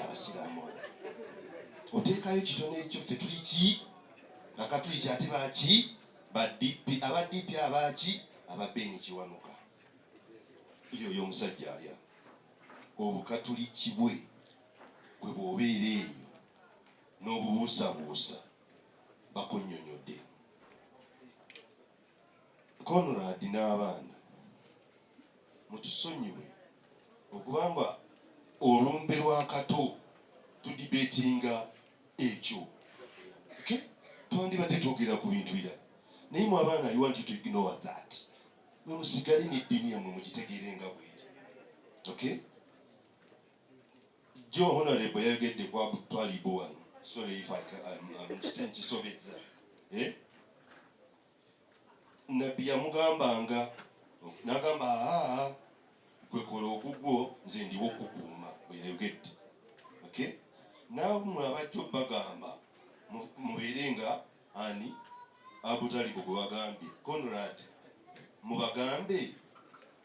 Abasiraamu wano oteekayo kitono ekyo, ffe tuli ki? Akatuliki. Ate baki? Ba DP, aba DP, abaki? Aba Ben Kiwanuka. Yoyo omusajja alya obukatuliki bwe. Gwe bw'obeera eyo n'obubuusabuusa, bakunnyonnyodde. Conrad n'abaana, mutusonyiwe okubanga olumbe lwa Kato tudebatinga ekyo. Okay? Twandibadde twogera ku bintu birala, naye mu abaana, I want you to ignore that. Mwe musigale n'eddiini yammwe, mugitegeere nga bweri. Okay, jo honorable yayogedde ku Abu Twalibu wano. Sorry if I nkite nkisobezza, eh? Nabbi yamugambanga n'agamba, "Aa, gwe kola ogugwo, nze ndiwo okukuuma," bwe yayogedde. Okay, nammwe abajja bagamba mubeere nga ani, Abutalibu gwe wagambye, Conrad, mubagambe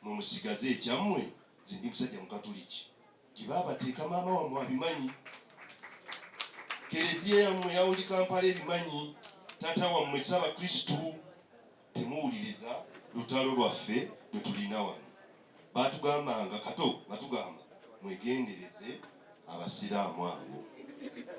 mwe musigaze ekyammwe. Nze ndi musajja mukatuliki, gye baabateeka maama wammwe abimanyi, kereziya yammwe yawuli Kampala ebimanyi, taata wammwe Saabakristu. Temuwuliriza lutalo lwaffe lwe tulina wano. Batugambanga Kato, batugamba mwegendereze abasiraamu abo.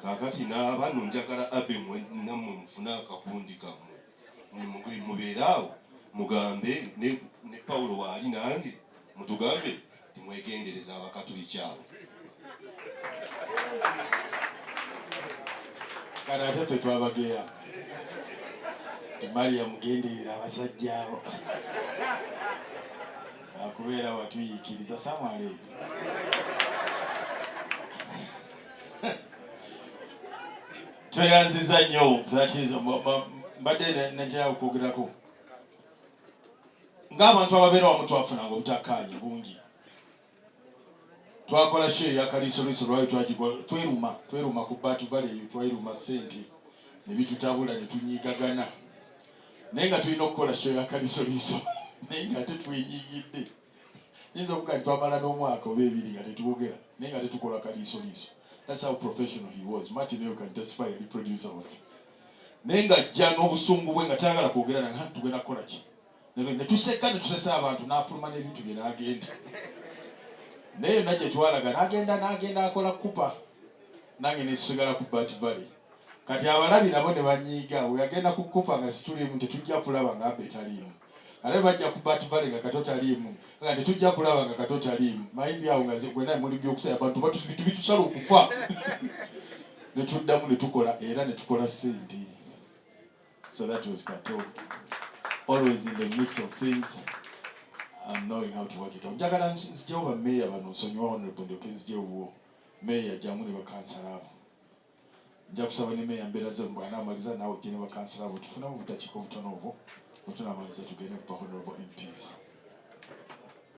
Kakati n'abano njagala abe mwe nammwe mufune akakundi kammwe, mubeere awo mugambe ne Pawulo waali nange, mutugambe timwegendereza abakatuliki abo. Kati ate ffe twabageya Maria, mugenderera abasajja abo akubeera watuyiikiriza. Samuel, tweyanziza nnyo. That is, mbadde netera okwogerako ng'abantu ababeera wamu, twafunanga obutakkaanya bungi. Twakola show eyakaliisoliiso, lwali twagikola tweruma, tweruma ku Bat Valley eyo, tweruma sente ne bitutabula ne tunyiigagana, naye nga tulina okukola show yakaliisoliiso, naye nga ate twenyigidde. Nyinza okuga nti twamala n'omwaka oba 2 nga tetwogera, naye nga tetukola kaliisoliiso. That's how professional he was. Martin eyo can testify, yali producer waffe, naye ng'ajja n'obusungu bwe nga tayagala kwogera nange. Tugenda kukola ki? Ne tuseka ne tusesa abantu, n'afuluma n'ebintu bye n'agenda. Naye yonna gye twalaga n'agenda, n'agenda akola kupa, nange nesigala ku Bat Valley. Kati abalabi nabo ne banyiiga. Bwe yagenda ku kupa nga situliimu, tetujja kulaba nga Abe taliimu. Ate bajja ku Bat Valley nga Kato taliimu, nga tetujja kulaba nga Kato taliimu. Mayindi awo nga gwena muli byokusaya abantu bintu bitusala okufa. Ne tuddamu ne tukola era ne tukola sente. So that was Kato, always in the mix of things and knowing how to work it out. Njagala nzijewo bameeya bano, nsonyiwa honorable, ndyoke nzijewo meeya jamu ne bakansala abo. Nja kusaba ne meeya mbeera ze bw'anaamaliza, naawe ojje ne bakansala abo, tufunemu obutakiika obutono obwo. Bwe tunaamaliza tugende ku ba honorable MPs.